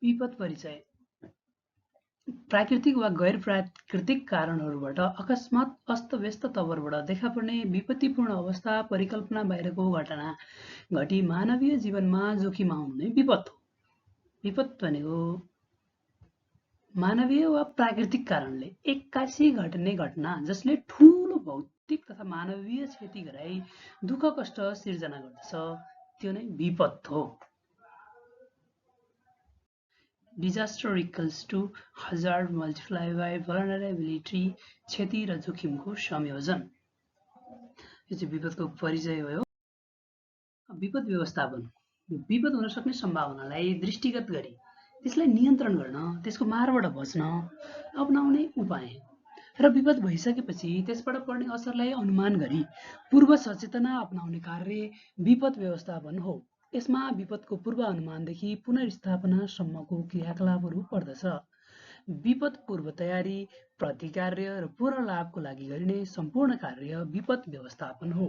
विपद परिचय प्राकृतिक वा गैर प्राकृतिक कारणहरूबाट अकस्मात अस्तव्यस्त तवरबाट देखा पर्ने विपत्तिपूर्ण अवस्था परिकल्पना बाहिरको घटना घटी मानवीय जीवनमा जोखिम आउनु नै विपद हो। विपद भनेको मानवीय वा प्राकृतिक कारणले एक्कासी घट्ने घटना जसले ठूलो भौतिक तथा मानवीय क्षति गराई दुःख कष्ट सिर्जना गर्दछ, त्यो नै विपद हो। Disaster equals to hazard multiply by vulnerability, क्षति र जोखिमको संयोजन। यो चाहिँ विपदको परिचय भयो। विपद व्यवस्थापन विपद हुन सक्ने सम्भावनालाई दृष्टिगत गरी त्यसलाई नियन्त्रण गर्न, त्यसको मारबाट बच्न अपनाउने उपाय र विपद भइसकेपछि त्यसबाट पर्ने असरलाई अनुमान गरी पूर्व सचेतना अपनाउने कार्य विपद व्यवस्थापन हो। यसमा विपदको पूर्व अनुमानदेखि पुनर्स्थापनासम्मको क्रियाकलापहरू पर्दछ। विपद पूर्व तयारी, प्रतिकार्य र पूर्ण लाभको लागि गरिने सम्पूर्ण कार्य विपद व्यवस्थापन हो।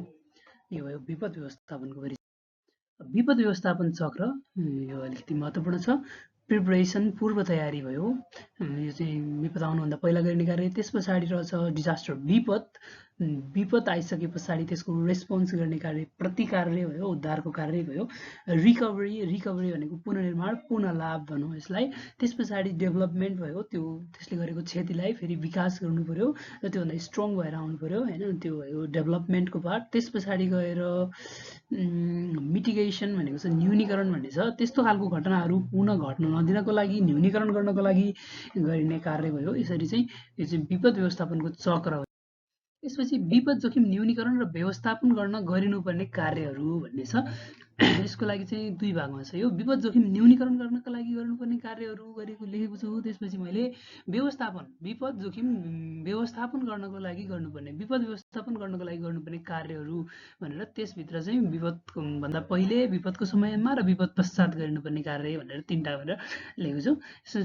यो भयो विपद व्यवस्थापनको परिचय। विपद व्यवस्थापन चक्र यो अलिकति महत्त्वपूर्ण छ। प्रिपरेसन पूर्व तयारी भयो, यो चाहिँ विपद आउनुभन्दा पहिला गरिने कार्य। त्यस पछाडि रहेछ डिजास्टर विपद आइसके पछाडि त्यसको रेस्पोन्स गर्ने कार्य प्रतिकार्य भयो, उद्धारको कार्य भयो। रिकभरी भनेको पुनर्निर्माण, पुनः लाभ भनौँ यसलाई। त्यस पछाडि डेभलपमेन्ट भयो, त्यो त्यसले गरेको क्षतिलाई फेरि विकास गर्नु पर्यो र त्योभन्दा स्ट्रङ भएर आउनु पर्यो होइन, त्यो भयो डेभलपमेन्टको पार्ट। त्यस पछाडि गएर मिटिगेसन भनेको चाहिँ न्यूनीकरण भन्ने छ। त्यस्तो खालको घटनाहरू पुनः घट्न नदिनको लागि, न्यूनीकरण गर्नको लागि गरिने कार्य भयो। यसरी चाहिँ यो चाहिँ विपद व्यवस्थापनको चक्र हो। यसपछि विपद जोखिम न्यूनीकरण र व्यवस्थापन गर्न गरिनुपर्ने कार्यहरू भन्ने छ। यसको लागि चाहिँ दुई भागमा छ। यो विपद जोखिम न्यूनीकरण गर्नका लागि गर्नुपर्ने कार्यहरू गरेको लेखेको छु। त्यसपछि मैले विपद जोखिम व्यवस्थापन गर्नको लागि गर्नुपर्ने, विपद व्यवस्थापन गर्नको लागि गर्नुपर्ने कार्यहरू भनेर त्यसभित्र चाहिँ विपदको भन्दा पहिले, विपदको समयमा र विपद पश्चात गर्नुपर्ने कार्य भनेर तीनटा भनेर लेखेको छु।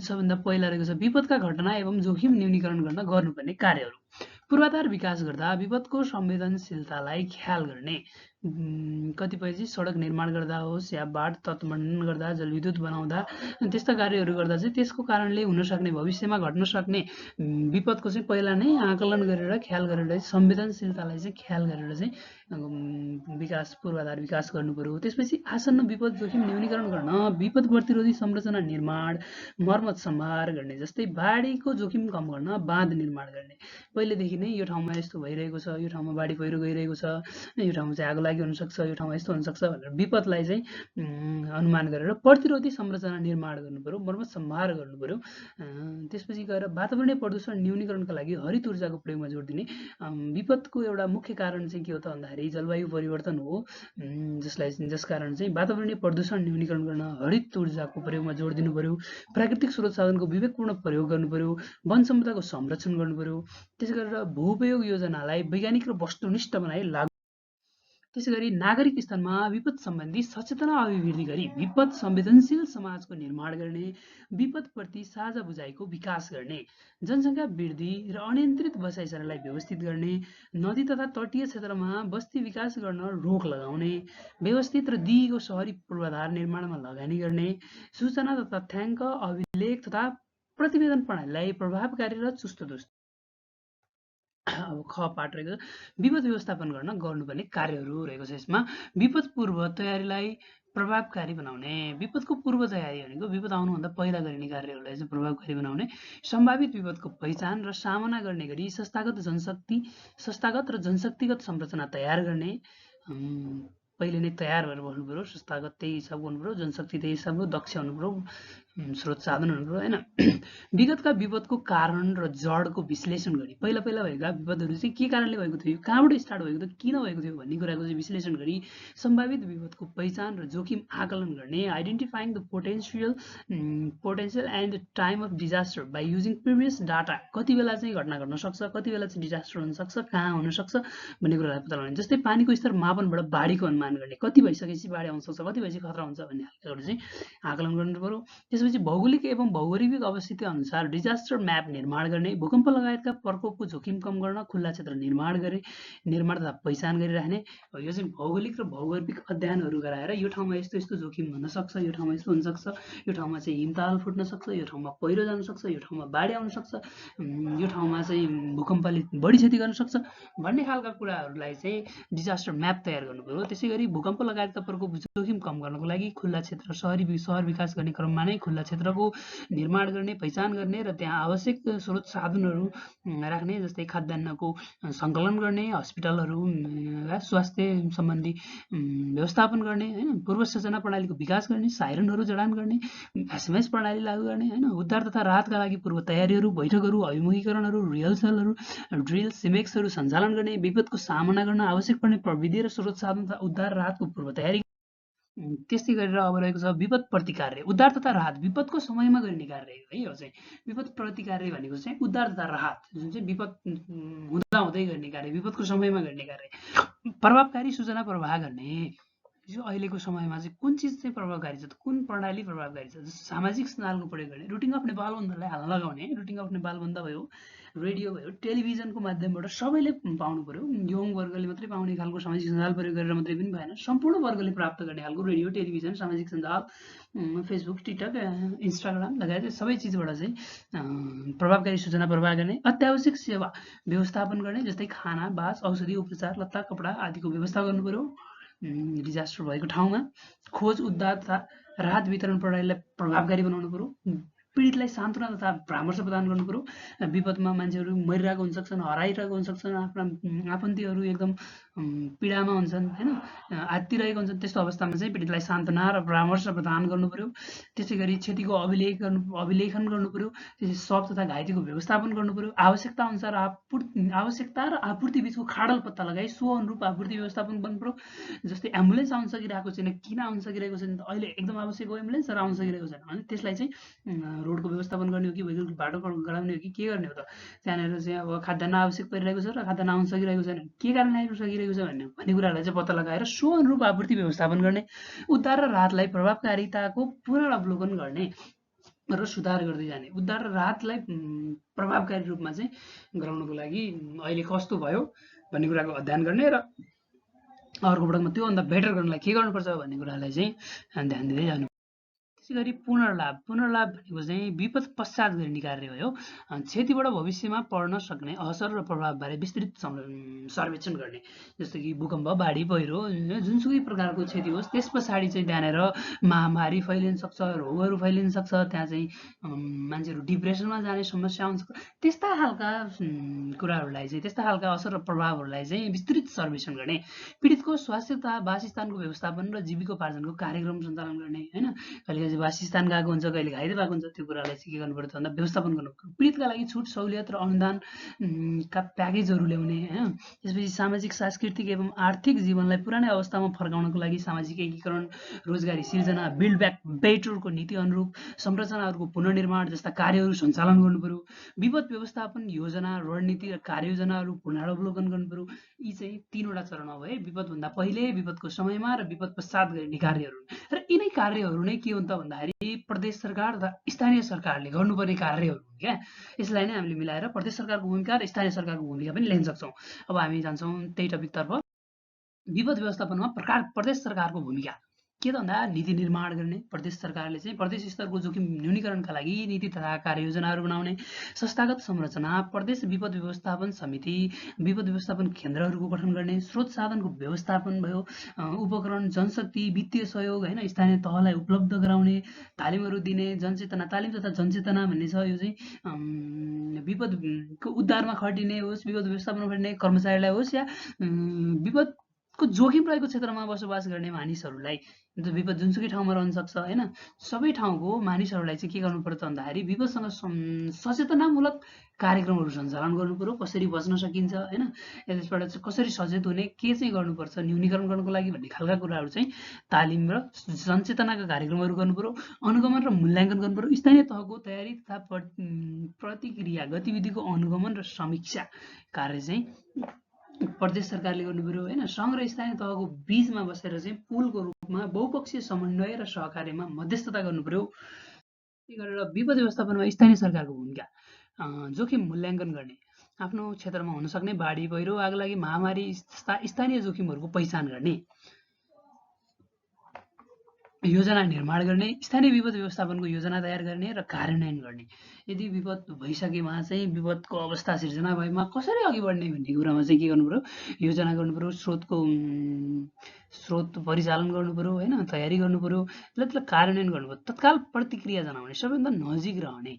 सबभन्दा पहिला रहेको छ विपदका घटना एवं जोखिम न्यूनीकरण गर्न गर्नुपर्ने कार्यहरू। पूर्वाधार विकास गर्दा विपदको संवेदनशीलतालाई ख्याल गर्ने, कतिपय चाहिँ सडक निर्माण गर्दा होस् या बाढ तत्त्वमण्डन गर्दा, जलविद्युत बनाउँदा, त्यस्ता कार्यहरू गर्दा चाहिँ त्यसको कारणले हुन सक्ने, भविष्यमा घट्न सक्ने विपदको चाहिँ पहिला नै आकलन गरेर ख्याल गरेर संवेदनशीलतालाई चाहिँ ख्याल गरेर चाहिँ पूर्वाधार विकास गर्नु पर्यो। त्यसपछि आसन्न विपद जोखिम न्यूनीकरण गर्न विपद प्रतिरोधी संरचना निर्माण, मर्मत सम्भार गर्ने, जस्तै बाढीको जोखिम कम गर्न बाँध निर्माण गर्ने। पहिलेदेखि नै यो ठाउँमा यस्तो भइरहेको छ, यो ठाउँमा बाढी पहिरो गइरहेको छ, यो ठाउँमा चाहिँ आगो लागि हुनसक्छ, यो ठाउँमा यस्तो हुनसक्छ भनेर विपदलाई चाहिँ अनुमान गरेर प्रतिरोधी संरचना निर्माण गर्नु पर्यो, मर्मत सम्भार गर्नु पर्यो। त्यसपछि गएर वातावरणीय प्रदूषण न्यूनीकरणका लागि हरित ऊर्जाको प्रयोगमा जोड दिने। विपदको एउटा मुख्य कारण चाहिँ के हो त भन्दाखेरि जलवायु परिवर्तन हो, जस कारण चाहिँ वातावरणीय प्रदूषण न्यूनीकरण गर्न हरित ऊर्जाको प्रयोगमा जोड दिनु पर्यो। प्राकृतिक स्रोत साधनको विवेकपूर्ण प्रयोग गर्नु पर्यो, वन सम्पदाको संरक्षण गर्नु पर्यो। त्यसै गरेर भूउपयोग योजनालाई वैज्ञानिक र वस्तुनिष्ठ बनाई लागू। त्यसै गरी नागरिक स्तरमा विपद सम्बन्धी सचेतना अभिवृद्धि गरी विपद संवेदनशील समाजको निर्माण गर्ने, विपदप्रति साझा बुझाइको विकास गर्ने, जनसङ्ख्या वृद्धि र अनियन्त्रित बसाइसराईलाई व्यवस्थित गर्ने, नदी तथा तटीय क्षेत्रमा बस्ती विकास गर्न रोक लगाउने, व्यवस्थित र दिगो शहरी पूर्वाधार निर्माणमा लगानी गर्ने, सूचना तथा तथ्याङ्क अभिलेख तथा प्रतिवेदन प्रणालीलाई प्रभावकारी र चुस्त दुरुस्त। अब ख पाठ रहेको छ विपद व्यवस्थापन गर्न गर्नुपर्ने कार्यहरू रहेको छ। यसमा विपद पूर्व तयारीलाई प्रभावकारी बनाउने, विपदको पूर्व तयारी भनेको विपद आउनुभन्दा पहिला गरिने कार्यहरूलाई चाहिँ प्रभावकारी बनाउने, सम्भावित विपदको पहिचान र सामना गर्ने गरी संस्थागत र जनशक्तिगत संरचना तयार गर्ने। पहिले नै तयार भएर बस्नु पर्यो, संस्थागत त्यही हिसाबको हुनु पर्यो, जनशक्ति त्यही हिसाबको दक्ष हुनु पर्यो, स्रोत साधन हुनु पर्यो होइन। विगतका विपदको कारण र जडको विश्लेषण गरी पहिला भएका विपदहरू चाहिँ के कारणले भएको थियो, कहाँबाट स्टार्ट भएको थियो, किन भएको थियो भन्ने कुराको चाहिँ विश्लेषण गरी सम्भावित विपदको पहिचान र जोखिम आकलन गर्ने। Identifying the potential and time of disaster by using previous data, कति बेला चाहिँ घटना घट्न सक्छ, कति बेला चाहिँ डिजास्टर हुनसक्छ, कहाँ हुनसक्छ भन्ने कुरालाई पत्ता लगाउने। जस्तै पानीको स्तर मापनबाट बाढीको अनुमान अनुमान गर्ने, कति भइसकेपछि बाढी आउन सक्छ, कति भएपछि खतरा हुन्छ भन्ने खालको चाहिँ आकलन गर्नु पर्यो। त्यसपछि भौगोलिक एवं भौगोलिक अवस्थिति अनुसार डिजास्टर म्याप निर्माण गर्ने, भूकम्प लगायतका प्रकोपको जोखिम कम गर्न खुल्ला क्षेत्र निर्माण तथा पहिचान गरिराख्ने। यो चाहिँ भौगोलिक र भौगोलिक अध्ययनहरू गराएर यो ठाउँमा यस्तो यस्तो जोखिम हुन सक्छ, यो ठाउँमा यस्तो हुन सक्छ, यो ठाउँमा चाहिँ हिमताल फुट्न सक्छ, यो ठाउँमा पहिरो जान सक्छ, यो ठाउँमा बाढी आउन सक्छ, यो ठाउँमा चाहिँ भूकम्पले बढी क्षति गर्न सक्छ भन्ने खालका कुराहरूलाई चाहिँ डिजास्टर म्याप तयार गर्नु पर्यो। त्यसै गरी भूकम्प लगायतका प्रकोप जोखिम कम गर्नको लागि खुल्ला क्षेत्र सहर विकास गर्ने क्रममा नै खुल्ला क्षेत्रको निर्माण गर्ने, पहिचान गर्ने र त्यहाँ आवश्यक स्रोत साधनहरू राख्ने, जस्तै खाद्यान्नको सङ्कलन गर्ने, हस्पिटलहरू स्वास्थ्य सम्बन्धी व्यवस्थापन गर्ने, होइन, पूर्व सूचना प्रणालीको विकास गर्ने, साइरनहरू जडान गर्ने, एसएमएस प्रणाली लागू गर्ने, होइन, उद्धार तथा राहतका लागि पूर्व तयारीहरू, बैठकहरू, अभिमुखीकरणहरू, रिहर्सलहरू, ड्रिल, सिमेक्सहरू सञ्चालन गर्ने, विपदको सामना गर्न आवश्यक पर्ने प्रविधि र स्रोत साधन तथा उद्धार राहतको पूर्व तयारी। त्यस्तै गरेर अब रहेको छ विपद प्रतिकार्य। उद्धार तथा राहत विपदको समयमा गरिने कार्य हो है। यो चाहिँ विपद प्रतिकार्य भनेको चाहिँ उद्धार तथा राहत जुन चाहिँ विपद हुँदा हुँदै गर्ने कार्य, विपदको समयमा गर्ने कार्य। प्रभावकारी सूचना प्रवाह गर्ने, यो अहिलेको समयमा चाहिँ कुन चिज चाहिँ प्रभावकारी छ, कुन प्रणाली प्रभावकारी छ। सामाजिक सञ्जालको प्रयोग गर्ने, रुटिङ अफ नेपाल बन्दलाई हाल्न लगाउने, रुटिङ अफ नेपाल बन्द भयो, रेडियो भयो, टेलिभिजनको माध्यमबाट सबैले पाउनु पर्यो। यङ वर्गले मात्रै पाउने खालको सामाजिक सञ्जाल प्रयोग गरेर मात्रै पनि भएन, सम्पूर्ण वर्गले प्राप्त गर्ने खालको रेडियो, टेलिभिजन, सामाजिक सञ्जाल, फेसबुक, टिकटक, इन्स्टाग्राम लगायत सबै चिजबाट चाहिँ प्रभावकारी सूचना प्रवाह गर्ने। अत्यावश्यक सेवा व्यवस्थापन गर्ने, जस्तै खाना, बास, औषधि, उपचार, लत्ता, कपडा आदिको व्यवस्था गर्नु पर्यो डिजास्टर भएको ठाउँमा। खोज, उद्धार तथा राहत वितरण प्रणालीलाई प्रभावकारी बनाउनु पर्यो। पीडितलाई सान्त्वना तथा परामर्श प्रदान गर्नु पर्यो। विपदमा मान्छेहरू मरिरहेको हुन सक्छन्, हराइरहेको हुन सक्छन्, आफ्ना आफन्तीहरू एकदम पीडामा हुन्छन्, होइन, आत्तिरहेको हुन्छन्। त्यस्तो अवस्थामा चाहिँ पीडितलाई सान्त्वना र परामर्श प्रदान गर्नु पर्यो। त्यसै गरी क्षतिको अभिलेखन गर्नु पर्यो। त्यसै शव तथा घाइतेको व्यवस्थापन गर्नु पर्यो। आवश्यकता अनुसार आवश्यकता र आपूर्ति बिचको खाडल पत्ता लगाई सो अनुरूप आपूर्ति व्यवस्थापन गर्नु पर्यो। जस्तै एम्बुलेन्स आउन सकिरहेको छैन, किन आउन सकिरहेको छैन, अहिले एकदम आवश्यक हो एम्बुलेन्स र आउन सकिरहेको छैन भने त्यसलाई चाहिँ रोडको व्यवस्थापन गर्ने हो कि वैकल्पिक बाटो गराउने हो कि के गर्ने हो त। त्यहाँनिर चाहिँ अब खाद्यान्न आवश्यक परिरहेको छ र खाद्यान्न आउन सकिरहेको छैन, के कारण आउन सकिरहेको छ भन्ने कुराहरूलाई चाहिँ पत्ता लगाएर सो अनुरूप आपूर्ति व्यवस्थापन गर्ने। उद्धार र राहतलाई प्रभावकारिताको पुनरावलोकन गर्ने र सुधार गर्दै जाने। उद्धार र राहतलाई प्रभावकारी रूपमा चाहिँ गराउनको लागि अहिले कस्तो भयो भन्ने कुराको अध्ययन गर्ने र अर्को पटकमा त्योभन्दा बेटर गर्नलाई के गर्नुपर्छ भन्ने कुरालाई चाहिँ ध्यान दिँदै जानु। त्यसै गरी पुनर्लाभ भनेको चाहिँ विपद पश्चात गर्ने कार्य हो। क्षतिबाट भविष्यमा पर्न सक्ने असर र प्रभावबारे विस्तृत सर्वेक्षण गर्ने, जस्तो कि भूकम्प, बाढी, पहिरो, जुनसुकै प्रकारको क्षति होस् त्यस पछाडि चाहिँ त्यहाँनिर महामारी फैलिन सक्छ, रोगहरू फैलिन सक्छ, त्यहाँ चाहिँ मान्छेहरू डिप्रेसनमा जाने समस्या आउन सक्छ। त्यस्ता खालका कुराहरूलाई चाहिँ, त्यस्ता खालका असर र प्रभावहरूलाई चाहिँ विस्तृत सर्वेक्षण गर्ने। पीडितको स्वास्थ्य तथा वासस्थानको व्यवस्थापन र जीविकोपार्जनको कार्यक्रम सञ्चालन गर्ने, होइन, कहिले वासस्थान गएको हुन्छ, कहिले घाइते भएको हुन्छ, त्यो कुरालाई चाहिँ के गर्नु पर्छ भन्दा व्यवस्थापन गर्नु पर्यो। पीडितका लागि छुट, सहुलियत र अनुदानका प्याकेजहरू ल्याउने, होइन। त्यसपछि सामाजिक, सांस्कृतिक एवं आर्थिक जीवनलाई पुरानै अवस्थामा फर्काउनको लागि सामाजिक एकीकरण, रोजगारी सिर्जना, बिल्ड ब्याक बेटरको नीति अनुरूप संरचनाहरूको पुनर्निर्माण जस्ता कार्यहरू सञ्चालन गर्नु पर्यो। विपद व्यवस्थापन योजना, रणनीति र कार्ययोजनाहरू पुनरावलोकन गर्नु पर्यो। यी चाहिँ 3वटा चरण हो है, विपदभन्दा पहिले, विपदको समयमा र विपद पश्चात गर्ने कार्यहरू। र यिनै कार्यहरू नै के हुन्छ भन्दाखेरि प्रदेश सरकार तथा स्थानीय सरकारले गर्नुपर्ने कार्यहरू हुन् क्या। यसलाई नै हामीले मिलाएर प्रदेश सरकारको भूमिका र स्थानीय सरकारको भूमिका पनि लिन सक्छौँ। अब हामी जान्छौँ त्यही टपिकतर्फ। विपद व्यवस्थापनमा प्रदेश सरकारको भूमिका के त भन्दा नीति निर्माण गर्ने। प्रदेश सरकारले चाहिँ प्रदेश स्तरको जोखिम न्यूनीकरणका लागि नीति तथा कार्ययोजनाहरू बनाउने। संस्थागत संरचना, प्रदेश विपद व्यवस्थापन समिति, विपद व्यवस्थापन केन्द्रहरूको गठन गर्ने। स्रोत साधनको व्यवस्थापन भयो, उपकरण, जनशक्ति, वित्तीय सहयोग, होइन, स्थानीय तहलाई उपलब्ध गराउने, तालिमहरू दिने, तालिम तथा जनचेतना भन्ने छ। यो चाहिँ विपदको उद्धारमा खटिने होस्, विपद व्यवस्थापनमा खटिने कर्मचारीलाई होस्, या विपदको जोखिम रहेको क्षेत्रमा बसोबास गर्ने मानिसहरूलाई, विपद जुनसुकै ठाउँमा रहन सक्छ, होइन, सबै ठाउँको मानिसहरूलाई चाहिँ के गर्नु पर्छ भन्दाखेरि विपदसँग सचेतनामूलक कार्यक्रमहरू सञ्चालन गर्नु पर्यो। कसरी बच्न सकिन्छ, होइन, यसबाट चाहिँ कसरी सचेत हुने, के चाहिँ गर्नुपर्छ न्यूनीकरण गर्नको लागि भन्ने खालका कुराहरू चाहिँ तालिम र जनचेतनाका कार्यक्रमहरू गर्नु पर्यो। अनुगमन र मूल्याङ्कन गर्नु पर्यो। स्थानीय तहको तयारी तथा प्रतिक्रिया गतिविधिको अनुगमन र समीक्षा कार्य चाहिँ प्रदेश सरकारले गर्नुपर्यो होइन, सङ्घ र स्थानीय तहको बीचमा बसेर चाहिँ पुलको रूपमा बहुपक्षीय समन्वय र सहकार्यमा मध्यस्थता गर्नुपर्यो। त्यही गरेर विपद व्यवस्थापनमा स्थानीय सरकारको भूमिका, जोखिम मूल्याङ्कन गर्ने, आफ्नो क्षेत्रमा हुन सक्ने बाढी, पहिरो, आगलागी, महामारी जस्ता स्थानीय जोखिमहरूको पहिचान गर्ने, योजना निर्माण गर्ने, स्थानीय विपद व्यवस्थापनको योजना तयार गर्ने र कार्यान्वयन गर्ने। यदि विपद भइसकेमा चाहिँ विपदको अवस्था सिर्जना भएमा कसरी अघि बढ्ने भन्ने कुरामा चाहिँ के गर्नुपर्यो, योजना गर्नुपर्यो, स्रोत परिचालन गर्नुपर्यो होइन, तयारी गर्नुपर्यो, त्यसलाई कार्यान्वयन गर्नुपर्यो, तत्काल प्रतिक्रिया जनाउने, सबैभन्दा नजिक रहने,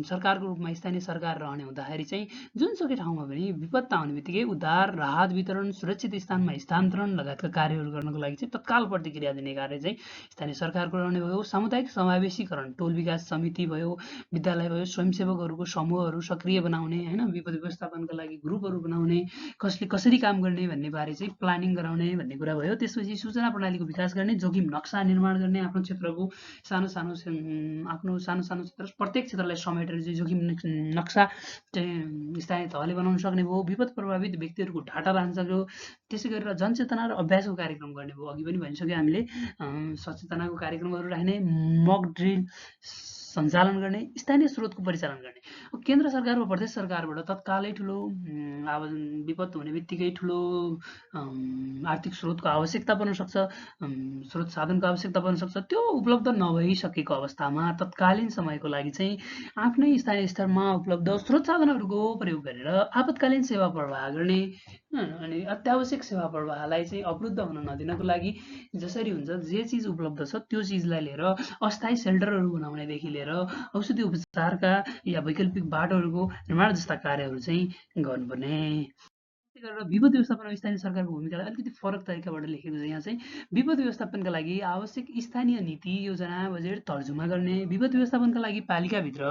सरकारको रूपमा स्थानीय सरकार रहने हुँदाखेरि चाहिँ जुनसुकै ठाउँमा पनि विपत्ता आउने बित्तिकै उद्धार, राहत वितरण, सुरक्षित स्थानमा स्थानान्तरण लगायतका कार्यहरू गर्नको लागि चाहिँ तत्काल प्रतिक्रिया दिने कार्य चाहिँ स्थानीय सरकारको रहने भयो। सामुदायिक समावेशीकरण, टोल विकास समिति भयो, विद्यालय भयो, स्वयंसेवकहरूको समूहहरू सक्रिय बनाउने होइन, विपद व्यवस्थापनका लागि ग्रुपहरू बनाउने, कसले कसरी काम गर्ने भन्ने बारे चाहिँ प्लानिङ गराउने भन्ने कुरा भयो। त्यसपछि सूचना प्रणालीको विकास गर्ने, जोखिम नक्सा निर्माण गर्ने, आफ्नो क्षेत्रको आफ्नो सानो सानो क्षेत्र प्रत्येक क्षेत्रलाई समेटेर चाहिँ जोखिम नक्सा चाहिँ स्थानीय तहले बनाउन सक्ने भयो। विपद प्रभावित व्यक्तिहरूको डाटा राख्न सक्यो। त्यसै गरेर जनचेतना र अभ्यासको कार्यक्रम गर्ने भयो। अघि पनि भनिसक्यो हामीले, सचेतनाको कार्यक्रमहरू राख्ने, मक ड्रिल सञ्चालन गर्ने, स्थानीय स्रोतको परिचालन गर्ने। केन्द्र सरकार वा प्रदेश सरकारबाट तत्कालै ठुलो विपद हुने बित्तिकै ठुलो आर्थिक स्रोतको आवश्यकता पर्न सक्छ, स्रोत साधनको आवश्यकता पर्न सक्छ। त्यो उपलब्ध नभइसकेको अवस्थामा तत्कालीन समयको लागि चाहिँ आफ्नै स्थानीय स्तरमा उपलब्ध स्रोत साधनहरूको प्रयोग गरेर आपतकालीन सेवा प्रवाह गर्ने, अनि अत्यावश्यक सेवा प्रवाहलाई चाहिँ अवरुद्ध हुन नदिनको लागि जसरी हुन्छ जे चिज उपलब्ध छ त्यो चिजलाई लिएर अस्थायी सेल्टरहरू बनाउनेदेखि लिएर औषधि उपचारका या वैकल्पिक बाटोहरूको निर्माण जस्ता कार्यहरू चाहिँ गर्नुपर्ने। त्यसै गरेर विपद व्यवस्थापनमा स्थानीय सरकारको भूमिकालाई अलिकति फरक तरिकाबाट लेखेको छ यहाँ चाहिँ। विपद व्यवस्थापनका लागि आवश्यक स्थानीय नीति, योजना, बजेट तर्जुमा गर्ने, विपद व्यवस्थापनका लागि पालिकाभित्र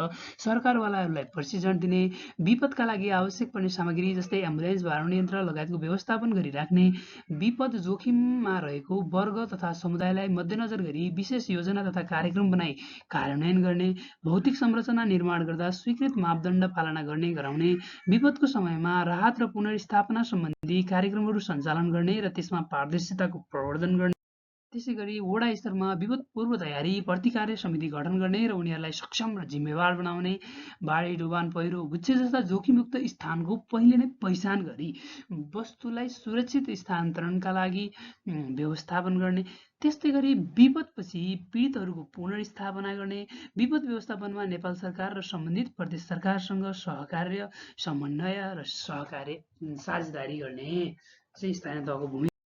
सरकारवालाहरूलाई प्रशिक्षण दिने, विपदका लागि आवश्यक पर्ने सामग्री जस्तै एम्बुलेन्स, भाडा यन्त्र लगायतको व्यवस्थापन गरिराख्ने, विपद जोखिममा रहेको वर्ग तथा समुदायलाई मध्यनजर गरी विशेष योजना तथा कार्यक्रम बनाई कार्यान्वयन गर्ने, भौतिक संरचना निर्माण गर्दा स्वीकृत मापदण्ड पालना गर्ने गराउने, विपदको समयमा राहत र पुनर्स्थापना सम्बन्धी कार्यक्रमहरू सञ्चालन गर्ने र त्यसमा पारदर्शिताको प्रवर्धन गर्ने। त्यसै गरी वडा स्तरमा विपद पूर्व तयारी प्रतिकार्य समिति गठन गर्ने र उनीहरूलाई सक्षम र जिम्मेवार बनाउने, बाढी, डुबान, पहिरो, गुच्चे जस्ता जोखिमयुक्त स्थानको पहिले नै पहिचान गरी वस्तुलाई सुरक्षित स्थानान्तरणका लागि व्यवस्थापन गर्ने। त्यस्तै गरी विपदपछि पीडितहरूको पुनर्स्थापना गर्ने, विपद व्यवस्थापनमा नेपाल सरकार र सम्बन्धित प्रदेश सरकारसँग सहकार्य, समन्वय र साझेदारी गर्ने चाहिँ स्थानीय तहको भूमिका।